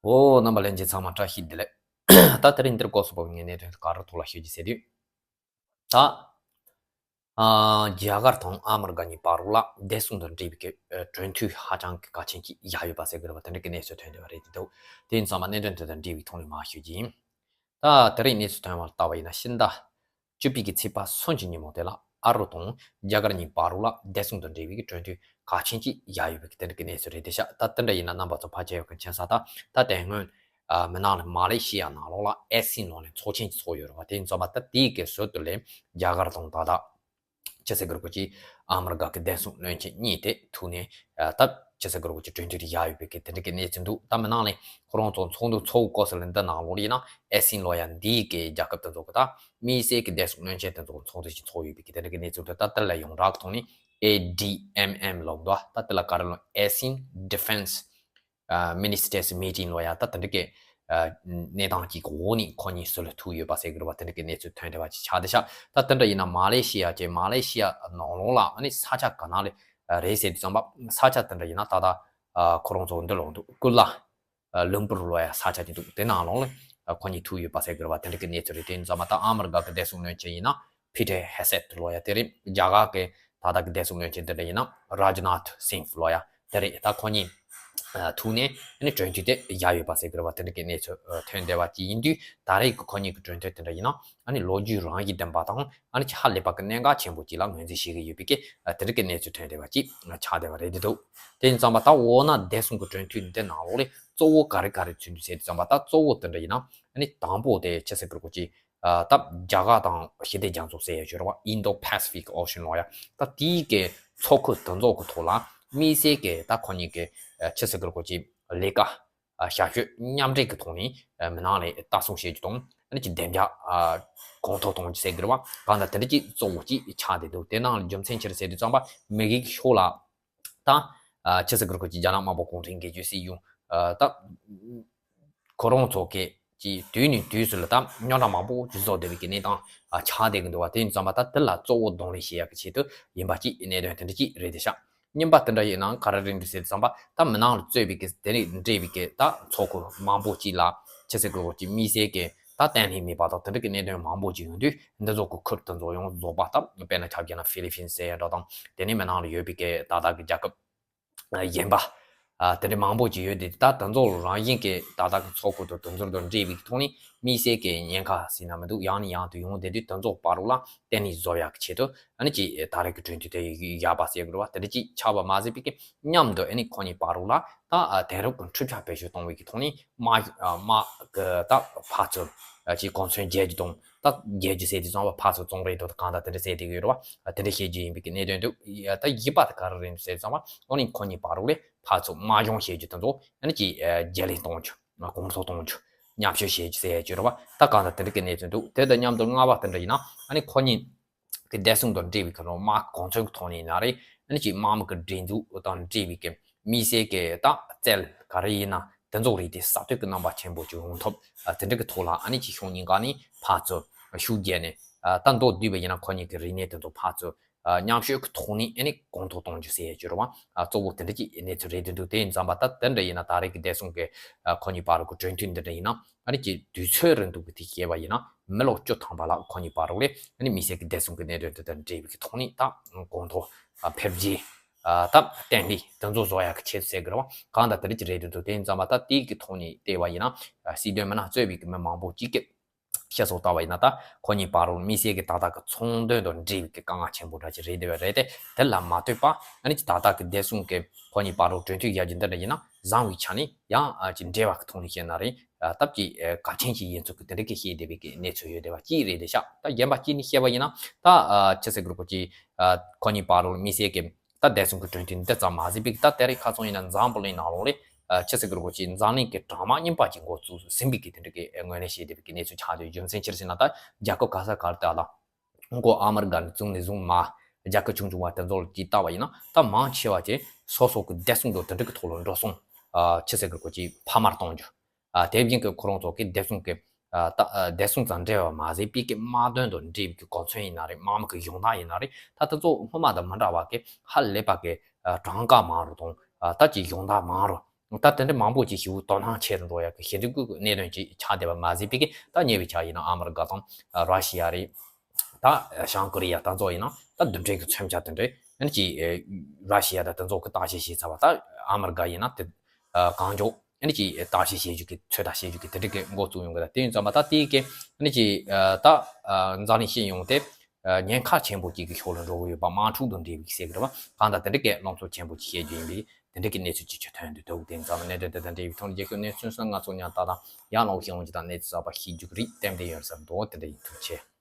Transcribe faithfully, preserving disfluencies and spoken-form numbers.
ཨོ། རྣམ་པ་ལྷན་རྒྱས་ཚང་མ་བཀྲ་ཤིས་བདེ་ལེགས། ད་དེ་རིང་འདིར་སྐོར་སོགས་པ་ངས་གནད་དོན་ག་རེ་ཐོག་ལ་ཤོད་ཀྱི་ཟེར་དུས། ད། ཨ། རྒྱ་གར་དང་ཨ་མི་རི་ཀ་གཉིས་བར་ལ་བདེ་སྲུང་དང་འབྲེལ་བའི་གི་ཨ་གྲོས་མཐུན་ཧ་ཅང་གི་གལ་ཆེན་ཅིག་བཞག་ཡོད་པ་ཟེར་གི་རེད་པ། དེ་འདྲ་གི་གནས་ཚུལ་ཐོན་བསྡད་པ་རེད་དེ་འདུག་དེ་ཡིན་ཙང་མ་གནད་དོན་དེ་དང་འབྲེལ་བའི་ཐོག་ནས་མར་ཤོད་ཀྱི་ཡིན། ད་དེ་རིང་གནས་ཚུལ་ཐོན་པ་ལ་བལྟ་བ་ཡིན་ན། ཕྱི་ཟླ་བཅུ་པའི་གི་ཚེས་པ་གསུམ་གྱི་ཉིན་མོ་དེ་ལ་ཨ་རུ་དང་རྒྱ་གར་གཉིས་བར་ལ་བདེ་སྲུང་དང་འབྲེལ་བའི་གི་གྲོས་མཐུན་གལ་ཆེན་ཅིག་བཞག་ཡོད་པའི་གི་དེ་འདྲ་གི་གནས་ཚུལ་རེད་དེ་ཤག་ད་དེ་འདྲ་ཡིན་ན་རྣམ་པ་ཚོ་ཕལ་ཆེར་ཡོད་མཁན་མཁྱེན་ས། ད་ད་དེ་སྔོན་ཨ་མི་ནང་ལ་མ་ལེ་ཤི་ཡ་ནང་ལོགས་ལ་ཨེ་སི་ཡན་ལོགས་ནས་ཚོགས་ཆེན་ཅིག་ཚོགས་ཡོད་རེད་པ། དེ་ཡིན་ཙང་མ་ད་དེའི་གི་ཟུར་དུ་ལས་རྒྱ་གར་དང་ད་ད་ཅི་ཟེར་དགོས་རེད་གོ་ཅི། ཨ་མི་རི་ཀ་གི་བདེ་སྲུང་བློན་ཆེན་གཉིས་དེ་ཐུག་ནས་ཨ་ད་ཅི་ཟེར་དགོས་རེད་གོ་ཅི། གྲོས་མཐུན་དེ་བཞག་ཡོད་པའི་གི་དེ་འདྲ་གི་གནས་ཚུལ་འདུག་ད་མི་ནང་ལས་ཁོ་རང་ཚོ་ཚོགས་འདུ་ཚོགས་སྐབས་སུ་ལ་འདི་ནང་ལོགས་ཡིན་ན་ཨེ་སི་ཡན་ལོགས་ཡ་འདིའི་གི་རྒྱལ་ཁབ་དེ་ཚོ་གི་ད་དམིགས་བསལ་གི་བདེ་སྲུང་བློན་ཆེན་དེ་ཚོ་ཚོགས་འདུ་ཞིག་ཚོགས་ཡོད་པའི་གི་དེ་འདྲ་གི་གནས་ཚུལ་འདུག་ད་དེ་ལ་ཡོངས་གྲགས་ཐོག་ནས་ཨེ་ཌི་ཨེམ་ཨེམ་ལབ་འདུག་ད་དེ་ལ་ག་རེ་ལབ། ཨེ་སི་ཡན་Defense ཨ་Ministers Meeting ལབ་ཡ་ད་དེ་འདྲ་གི་ཨ་གནས་སྟངས་ཀྱི་འོག་ནས་ཁོ་གཉིས་ཟུར་ལ་ཐུག་ཡོད་པ་ཟེར་གི་རེད་པ། དེ་འདྲ་གི་གནས་ཚུལ་ཐོན་བསྡད་པ་ཅིག་ཆགས་བསྡད་ཤག་ད་དེ་འདྲ་ཡིན་ན་མ་ལེ་ཤི་ཡ་ཅེ་མ་ལེ་ཤི་ཡ་ནང་ལོགས་ལ་ཨ་ནི་ས་ཆ་ག་ན་ལ་ཨ་རེད་ཟེར་དུས་ཙམ་པ་ས་ཆ་དེ་འདྲ་ཡིན་ན་ད་ལྟ་ཨ་ཁོ་རང་ཚོ་འདི་ལོགས་འདུག་ཀུ་ལ་ཨ་ལུམ་པུར་ལབ་ཡ་ས་ཆ་ཅིག་འདུག་དེ་ནང་ལོགས་ལ་ཨ་ཁོ་གཉིས་ཐུག་ཡོད་པ་ཟེར་གི་རེད་པ། དེ་འདྲ་གི་གནས་ཚུལ་རེད། དེ་ཡིན་ཙམ་པ་ད་ཨ་མི་རི་ཀ་གི་བདེ་སྲུང་བློན་ཆེན་ཡིན་ན་ཕི་ཏེར་ཧེ་སེད་ལབ་ཡ་དེ་རེད། རྒྱ་གར་གི་ད་ལྟ་གི་བདེ་སྲུང་བློན་ཆེན་དེ་འདྲ་ཡིན་ན་རཱཇ་ནཱཐ་སིང་ལབ་ཡ་དེ་རེད། ད་ཁོ་གཉིས་ཨ་ཐུག་ནས་ཨ་ནི་གྲོས་མཐུན་དེ་བཞག་ཡོད་པ་ཟེར་གི་རེད་པ། དེ་འདྲ་གི་གནས་ཚུལ་ཨ་ཐོན་བསྡད་པ་ཅིག་ཡིན་དུས་ད་རེས་ཀྱི་ཁོ་གཉིས་ཀྱི་གྲོས་མཐུན་དེ་འདྲ་ཡིན་ན་ཨ་ནི་ལོ་རྒྱུས་རང་བཞིན་ལྡན་པ་དང་ཨ་ནི་ཧ་ལས་པ་གི་གནད་འགག་ཆེན་པོ་ཅིག་ལ་ངོས་འཛིན་བྱེད་ཀྱི་ཡོད་པའི་གི་ཨ་དེ་འདྲ་གི་གནས་ཚུལ་ཐོན་བསྡད་པ་ཅིག་ཆགས་བསྡད་པ་རེད་འདུག་དེ་ཡིན་ཙམ་པ་ད་འོ་ན་བདེ་སྲུང་གི་གྲོས་མཐུན་འདི་ནང་ལོགས་ལས་གཙོ་བོ་ག་རེ་ག་རེ་ཚུད་འདུག་ཟེར་དུས་ཙམ་པ་ད་གཙོ་བོ་དེ་འདྲ་ཡིན་ན་ཨ་ནི་དང་པོ་དེ་ཅི་ཟེར་དགོས་རེད་གོ་ཅི། ཨ་ད་རྒྱ་གར་དང་ཞི་བདེ་རྒྱ་མཚོ་ཟེར་ཡ་ཅིག་ཡོད་རེད་པ། Indo Pacific Ocean ལབ་ཡ། ད་དེའི་གི་མཚོ་ཁུལ་དེ་ཚོ་གི་ཐོག་ལ་དམིགས་བསལ་གི་ད་ཁོ་གཉིས་ཀྱི་ཨ་ཅི་ཟེར་དགོས་རེད་གོ་ཅི། ལས་ཀ་ཨ་ཞབས་ཞུ་མཉམ་འབྲེལ་གི་ཐོག་ནས་ཨ་མི་ནང་ལ་ལྟ་སྲུང་བྱེད་རྒྱུ་དང་ཨ་ནི་ཅིག་བདེ་འཇགས་ཨ་གོང་མཐོར་གཏོང་རྒྱུ་ཟེར་གི་རེད་པ། གང་ལྟར་དེ་འདྲ་ཅིག་གཙོ་བོ་ཅིག་ཆགས་བསྡད་འདུག་དེ་ནང་ལ་རྒྱུ་མཚན་ཅི་རེད་ཟེར་དུས་ཙམ་པ་མི་རིགས་ཤོག་ལ་ད་ཨ་ཅི་ཟེར་དགོས་རེད་གོ་ཅི། རྒྱ་ནག་དམར་པོ་གུང་ཁྲན་སྒེར་གཅོད་སྲིད་གཞུང་ཨ་ད་ཁོ་རང་ཚོ་གི་ཅིག་དུས་ནས་དུས་སུ་ལ་ད་རྙོག་དྲ་མང་པོ་ཅིག་བཟོ་བསྡད་པའི་གི་གནས་སྟངས་ཨ་ཆགས་བསྡད་གི་འདུག་པ། དེ་ཡིན་ཙམ་པ་ད་དེ་ལ་གཙོ་བོ་གདོང་ལེན་བྱེད་ཡག་གི་ཆེད་དུ་ཡིན་པ་ཅིག་གནད་དོན་དེ་འདྲ་ཅིག་རེད་དེ་ཤག་གཉིས་པ་དེ་འདྲ་ཡིན་ན་ག་རེ་རེད་འདུག་ཟེར་དུས་ཙམ་པ་ད་མི་ནང་ལ་གཙོས་པའི་གི་དེ་ནས་འབྲེལ་བའི་གི་ད་ཚོགས་ཁུར་མང་པོ་ཅིག་ལ་ཅི་ཟེར་དགོས་རེད་གོ་ཅི། དམིགས་བསལ་གི་ད་བརྟན་ལྷིང་མེད་པ་དང་དེ་འདྲ་གི་གནད་དོན་མང་པོ་ཅིག་ཡོང་དུས་འདི་ཚོ་གི་ཁུར་དེ་ཚོ་ཡང་རྫོགས་པ་ད་དཔེར་ན་ཆ་བཞག་ན་ཧྥི་ལི་ཕིན་ཟེར་ཡ་འདྲ་དང་དེ་ནས་མི་ནང་ལ་ཡོད་པའི་གི་ད་ལྟ་གི་རྒྱལ་ཁབ་གཞན་པ་ཨ་དེ་འདྲ་མང་པོ་ཅིག་ཡོད་དེ། ད་དེ་ཚོ་རང་བཞིན་གྱི་ད་ལྟ་གི་ཚོགས་ཁུར་དང་དེ་ཚོ་དང་འབྲེལ་བའི་ཐོག་ནས་དམིགས་བསལ་གྱི་ཉེན་ཁ་ཟེར་ན་མི་འདུག་ཡང་ནས་ཡང་དུ་ཡོང་བསྡད་དུས་དེ་ཚོ་བར་ལ་བརྟན་ལྷིང་བཟོ་ཡག་གི་ཆེད་དུ་ཨ་ནི་ཅིག་ད་རེས་ཀྱི་གྲོས་མཐུན་དེ་བཞག་པ་ཟེར་དགོས་རེད་པ། དེ་འདྲ་ཅིག་ཆགས་པ་མ་ཟད་པའི་གི་མཉམ་དུ་ཨ་ནི་ཁོ་གཉིས་བར་ལ་ད་ཨ་དེང་རབས་ཀྱི་འཕྲུལ་ཆ་བེད་སྤྱོད་གཏོང་བའི་གི་ཐོག་ནས་དམག་ཨ་དམག་གི་ད་ཕར་ཚུར་ཨ་ཅིག་གོ་མཚོན་རྒྱག་རྒྱུ་དང་། ད་རྒྱལ་རྒྱུ་ཟེར་དུས་ཙམ་པ་ཕར་ཚུར་བཙོང་རེས་དང་གང་དང་དེ་འདྲ་ཟེར་བསྡད་ཀྱི་ཡོད་རེད་པ། དེ་འདྲ་བཤད་རྒྱུ་ཡིན་པའི་གི་གནད་དོན་འདུག་ད་བཞི་པ་དེ་ག་རེ་རེད་འདུག་ཟེར་དུས་ཙམ་པ་ཨོ་ནི་ཁོ་གཉིས་བར་ལ་ཕར་ཚུར་དམག་སྦྱོང་བྱེད་རྒྱུ་དེ་ཚོ་ཨ་ནི་ཅིག་རྒྱལ་ལེན་གཏོང་རྒྱུ་གོང་མཐོར་གཏོང་རྒྱུ་མཉམ་སྤྱོད་བྱེད་རྒྱུ་ཟེར་ཡ་ཅིག་ཡོད་རེད་པ། ད་གང་དང་དེ་འདྲ་གི་གནད་དོན་འདུག་དེ་དང་མཉམ་དུ་ལྔ་པ་དེ་འདྲ་ཡིན་ན་ཨ་ནི་ཁོ་གཉིས་གི་བདེ་སྲུང་དང་འབྲེལ་བའི་གི་ལོ་དམག་གོ་མཚོན་གྱི་ཐོག་ནས་ཡིན་ན་རེད། ཨ་ནི་ཅིག་དམག་མི་གི་སྒྲིག་འཛུགས་དང་འབྲེལ་བའི་གི་དམིགས་བསལ་གི་ད་རྩལ་ག་རེ་ཡིན་ན་དེ་ཚོ་རིགས་དེ་གསར་གཏོད་ཀྱི་རྣམ་པ་ཆེན་པོ་ཅིག་ཡོང་ཐབས་ཨ་དེ་འདྲ་གི་ཐོག་ལ་ཨ་ནི་ཅིག་ཕྱོགས་གཉིས་ཀ་ནས་ཕར་ཚུར་ཤུགས་བརྒྱབ་ནས་ཨ་ད་མདོར་བསྡུས་པ་ཡིན་ན་ཁོ་གཉིས་ཀྱི་རིག་གནས་དེ་ཚོ་ཕར་ཚུར་ཨ་མཉམ་སྤྱོད་ཀྱི་ཐོག་ནས་ཨ་ནི་གོང་མཐོར་གཏོང་རྒྱུ་ཟེར་ཡ་ཅིག་ཡོད་རེད་པ། ཨ་གཙོ་བོ་དེ་འདྲ་ཅིག་གནས་ཚུལ་རེད་འདུག་དེ་ཡིན་ཙམ་པ་ད་དེ་འདྲ་ཡིན་ན་ད་རེས་ཀྱི་བདེ་སྲུང་གི་ཨ་ཁོ་གཉིས་བར་གྱི་གྲོས་མཐུན་འདི་འདྲ་ཡིན་ན། ཨ་ནི་ཀྱི་དུས་ཚོད་རིང་ཐུང་གི་དེ་བཤད་པ་ཡིན་ན་མི་ལོ་བཅུ་ཐམ་པ་ལ་ཁོ་གཉིས་བར་ལ་ཨ་ནི་དམིགས་བསལ་གྱི་བདེ་སྲུང་གི་གནད་དོན་དེ་དང་འབྲེལ་བའི་གི་ཐོག་ནས་ད་གོང་མཐོར་འཕེལ་རྒྱས་ད་བརྟན་ལྷིང་དེ་ཚོ་བཟོ་ཡག་གི་ཆེད་དུ་ཟེར་གི་རེད་པ། གང་ལྟར་དེ་འདྲ་ཅིག་རེད་འདུག་དེ་ཡིན་ཙང་མ་ད་དེའི་གི་ཐོག་ནས་བལྟས་པ་ཡིན་ན་སྲིད་དོན་མི་སྣ་གཙོས་པའི་གི་མི་མང་པོ་གཅིག་གི་བཤད་སྲོལ་ལྟ་བ་ཡིན་ན་ད་ཁོ་གཉིས་བར་ལ་དམིགས་བསལ་གྱི་ད་ལྟ་གི་ཚོང་དོན་དང་འབྲེལ་བའི་གི་དཀའ་ངལ་ཆེན་པོ་འདྲ་ཅིག་རེད་བསྡད་པ་རེད་དེ། དེ་ལ་མ་ལྟོས་པ་ཨ་ནི་ཅིག་ད་ལྟ་གི་བདེ་སྲུང་གི་ཁོ་གཉིས་བར་ལ་གྲོས་མཐུན་བཞག་རྒྱུ་འདི་འདྲ་ཡིན་ན་བཟང་བའི་ཆ་ནས་ཡང་ཨ་ཅིག་འབྲེལ་བ་གི་ཐོག་ནས་བཤད་ན་རེད། ཨ་སྟབས་ཀྱིས་ཨ་གལ་ཆེན་ཞིག་ཡིན་ཚུལ་གྱི་དེ་འདྲ་གི་བཤད་བསྡད་པའི་གི་གནས་ཚུལ་ཡོད་བསྡད་པ་གཅིག་རེད་བསྡད་ཤག་ད་གཞན་པ་གཅིག་ནས་བཤད་པ་ཡིན་ན་ད་ཨ་ཅི་ཟེར་དགོས་རེད་གོ་ཅི། ཨ་ཁོ་གཉིས་བར་ལ་དམིགས་བསལ་གྱི་ད་བདེ་སྲུང་གི་གྲོས་མཐུན་འདི་ཙམ་མ་ཟད་པའི་གི་ད་དེ་རིང་ཁ་སང་ཡིན་ན་འཛམ་བུ་གླིང་ནང་ལོགས་ལ་ཨ་ཅི་ཟེར་དགོས་རེད་གོ་ཅི། འཛམ་གླིང་གི་གྲངས་མང་རྙིང་པ་ཅིག་འགོ་བཙུགས་ཟིན་པའི་གི་དེ་འདྲ་གི་ངོས་ལེན་བྱས་བསྡད་པའི་གི་གནས་ཚུལ་ཆགས་བསྡད་ཡོད། རྒྱུ་མཚན་ཅི་རེད་ཟེར་ན་ད་རྒྱལ་ཁབ་ག་ས་ག་ལ་ད་ལ། ཁོ་ཨ་མི་རི་ཀ་ནས་བཙུགས་ནས་བཟུང་མར་རྒྱལ་ཁབ་ཆུང་ཆུང་བ་དེ་ཚོ་ལ་ཅིག་བལྟ་བ་ཡིན་ན་ད་མང་ཆེ་བ་ཅིག་སོ་སོ་གི་བདེ་སྲུང་དང་དེ་འདྲ་གི་ཐོག་ལ་འགྲོ་སོང་ཨ་ཅི་ཟེར་དགོས་རེད་གོ་ཅི་འཕར་མ་གཏོང་རྒྱུ། ཨ་དེ་བཞིན་གི་ཁོ་རང་ཚོ་གི་བདེ་སྲུང་གི་ཨ་ད་ཨ་བདེ་སྲུང་དང་འབྲེལ་བ་མ་ཟད་པའི་གི་དམག་དོན་དང་འབྲེལ་བའི་གི་གོ་མཚོན་ཡིན་ན་རེད། དམག་མི་གི་གཞོགས་འདེགས་ཡིན་ན་རེད། ད་དེ་ཚོ་སྔོན་མ་དང་མི་འདྲ་བ་གི་ཧ་ལས་པ་གི་ཨ་གྲངས་ཀ་མང་རུ་དང་ཨ་ད་ཅིག་གཞོགས་འདེགས་མང་རུ། ད་དེ་འདྲ་མང་པོ་ཅིག་ཞིག་དོ་སྣང་ཆེ་རུ་འགྲོ་ཡག་གི་ཞེ་འདྲ་གི་གནད་དོན་ཅིག་ཆགས་བསྡད་པ་མ་ཟད་པའི་གི་ད་ཉེ་བའི་ཆར་ཡིན་ན་ཨ་མི་རི་ཀ་དང་ར་ཤི་ཡ་རེད། ད་བྱང་ཀོ་རི་ཡ་ད་ཚོ་ཡིན་ན་ད་འདི་འདྲའི་གི་མཚོན་ཆ་དེ་འདྲ་ཨ་ནི་ཅིག་ར་ཤི་ཡ་ད་དེ་ཚོ་གི་བརྟག་དཔྱད་བྱས་ཚར་བ། ད་ཨ་མི་རི་ཀ་ཡིན་ན་དེ་གང་མགྱོགས་ཨ་ནི་ཅིག་བརྟག་དཔྱད་བྱེད་རྒྱུ་གི་ཚོད་ལྟ་བྱེད་རྒྱུ་གི་དེ་འདྲའི་གི་འགོ་བཙུགས་ཡོང་གི། ད་དེ་ཡིན་ཙང་མ་ད་དེའི་གི་ཨ་ནི་ཅིག་ད་འཛམ་གླིང་སྤྱི་ཡོངས་དེ་ཉེན་ཁ་ཆེན་པོ་ཅིག་གི་ཕྱོགས་ལ་འགྲོ་གི་ཡོད་པ། དམག་འཁྲུག་དང་འབྲེལ་བའི་ཟེར་གི་རེད་བ། གང་ལྟར་དེ་འདྲའི་གི་རླུང་འཚུབ་ཆེན་པོ་ཅིག་བཤད་རྒྱུ་ཡིན་པས། དེ་འདྲའི་གི་གནས་ཚུལ་ཅིག་ཆུ་ཐོན་འདུག་འདུག་དེ་ཡིན་ཙང་མ་གནད་དོན་དེ་དང་འབྲེལ་བའི་ཐོག་ནས་རྒྱལ་ཁབ་གནས་ཚུལ་སོགས་ང་ཚོ་ཉར་ལྟ་དང་ཡང་ལོག་ཤེས་ཡོང་ཅིག་དང་གནས་ཚུལ་གསར་པ་ཤེས་རྒྱུ་གི་རིགས་ཏན་ཏན་ཡོད་ས་འདུག་དེ་འདྲ་ཡིན། ཐུགས་རྗེ་ཆེ།